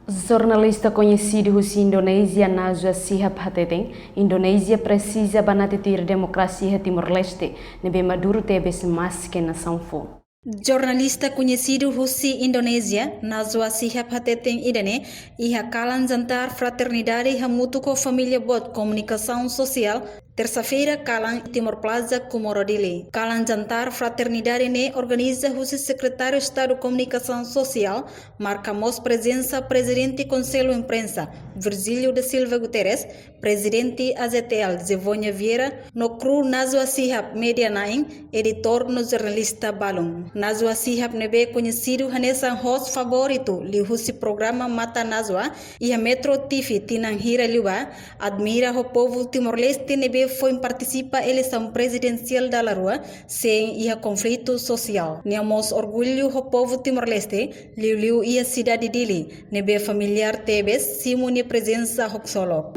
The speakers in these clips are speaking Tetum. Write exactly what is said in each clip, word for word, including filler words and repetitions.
Jornalista koñesidu husi Indonézia, Najwa Shihab hateten, Indonézia presiza banati tuir demokrasia iha Timor-Leste, ne'ebé maduru tebes maske nasaun foun. Jornalista koñesidu husi Indonézia, Najwa Shihab hateten ida-ne'e, iha kalan jantar fraternidade hamutuk ho família boot komunikasaun sosiál, tersa-feira kalan, Timor Plaza, Comoro, Dili. Kalan jantar fraternidade ne'e organiza husi Sekretáriu Estadu Komunikasaun Sosiál, marka mós prezensa Prezidente Konsellu Imprensa, Virgílio da Silva Guterres, Prezidente A Z T L, Zevonia Vieira, no kru Najwa Shihab, média na'in, editór no jornalista balun. Najwa Shihab ne'ebé koñesidu hanesan host favoritu liuhusi programa Mata Najwa iha Metro T V tinan hira liubá, admira ho povu Timor-Leste ne'ebé foin partisipa eleisaun prezidensiál dala rua sein iha konflitu sosiál. Nia mós orgullu ho povu Timor-Leste, liuliu iha sidade Dili, ne'ebé familiár tebes simu nia prezensa haksolok.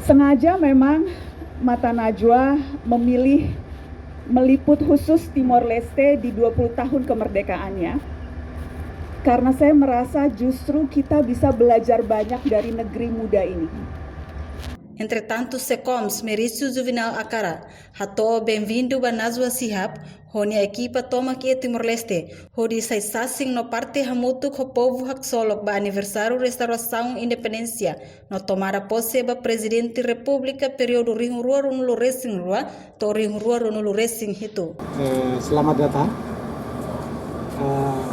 Sengaja memang Mata Najwa memilih meliput khusus Timor-Leste di dua puluh tahun kemerdekaannya, karena saya merasa justru kita bisa belajar banyak dari negeri muda ini. Entretantu, SEKOMS Mericio Juvenal Akara hato'o benvindu ba Najwa Shihab ho nia ekipa tomak iha Timor-Leste, hodi sai sasin no parte hamutuk ho povu haksolok ba aniversáriu restaurasaun independénsia no tomada pose ba Prezidente Repúblika períodu rihun rua ruanulu resin rua to'o rihun rua ruanulu resin hitu. Eh, selamat datang, eh,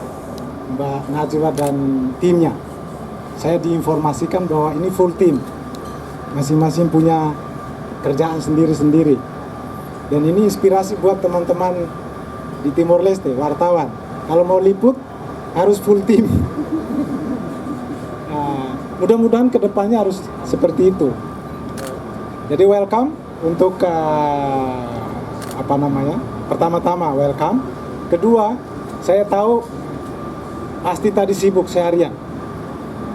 Mbak Najwa dan timnya. Saya diinformasikan bahwa ini full team, masing-masing punya kerjaan sendiri-sendiri. Dan ini inspirasi buat teman-teman di Timor Leste, wartawan. Kalau mau liput, harus full team. Nah, mudah-mudahan kedepannya harus seperti itu. Jadi welcome untuk, eh, apa namanya, pertama-tama welcome. Kedua, saya tahu pasti tadi sibuk seharian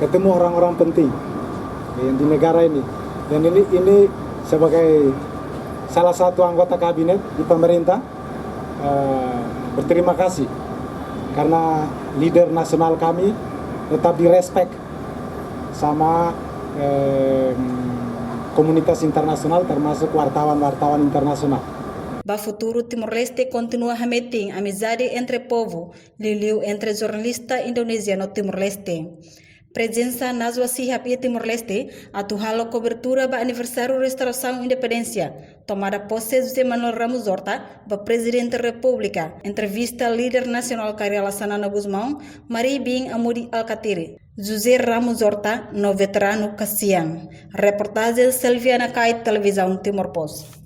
ketemu orang-orang penting yang di negara ini. Dan ini, ini sebagai salah satu anggota kabinet di pemerintah, eh, berterima kasih karena leader nasional kami tetap direspek sama, eh, komunitas internasional, termasuk wartawan-wartawan internasional. Ba futuru, Timor-Leste kontinua hametin amizade entre povu, liuliu entre jornalista Indonézia no Timor-Leste. Prezensa Najwa Shihab iha Timor-Leste atu halo kobertura ba aniversáriu restaurasaun independénsia, tomada pose José Manuel Ramos Horta ba Prezidente Repúblika, entrevista líder nasionál Kay Rala Xanana Gusmão, Mari Bin Amudi Alkatiri, José Ramos Horta no veteranu Kasian. Reportajen Selviana Kay, Televizaun Timor Post.